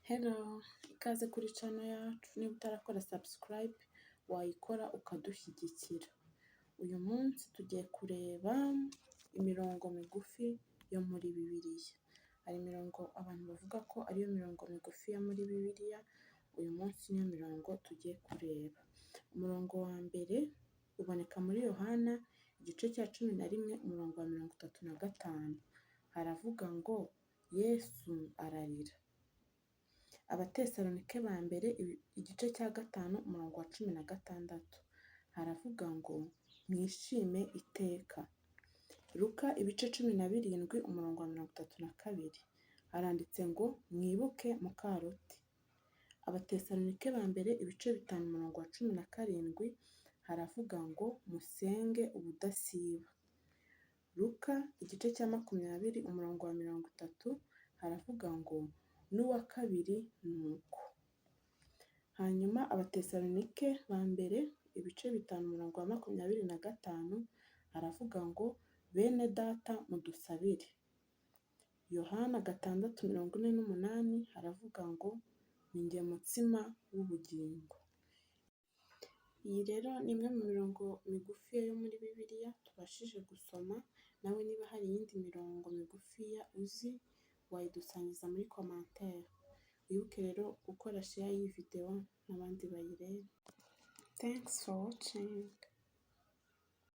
Hello, ikaze kuri channel yacu. Niba utarakora subscribe, wayikora ukadushyigikira. Uyu munsi tugiye kureba imirongo migufi yo muri Bibiliya. Hari imirongo abantu bavuga ko ariyo mirongo migufi yo muri Bibiliya, uyu munsi niyo mirongo tugiye kureba. Umurongo wa mbere uboneka muri Yohana igice cya 11, umurongo wa 35. Haravuga ngo: "Yesu ararira." Abatesalonike ba mbere igice cya 5, umurongo wa 16. Haravuga ngo: "Mwishime iteka." Luka ibice 17, umurongo wa 32. Haranditse ngo: "Mwibuke muka Loti." Abatesalonike ba mbere ibice 5, umurongo wa 17, haravuga ngo: "Musenge ubudasiba." Luka igice cya 20, umurongo wa 30, haravuga ngo: "N'uwa kabiri ni uko." Hanyuma Abatesalonike ba mbere ibice 5, umurongo wa 25, haravuga ngo: "Bene data, mudusabire." Yohana 6:48 haravuga ngo: "Ni jye mutsima w'ubugingo." Iyi rero ni imwe mu mirongo migufi yo muri Bibiliya tubashije gusoma. Nawe niba hari iyindi mirongo migufiya uzi, wayidusangiza muri commentaire. Wibuke rero gukora share y'iyi video n'abandi bayirebe. Thanks for watching.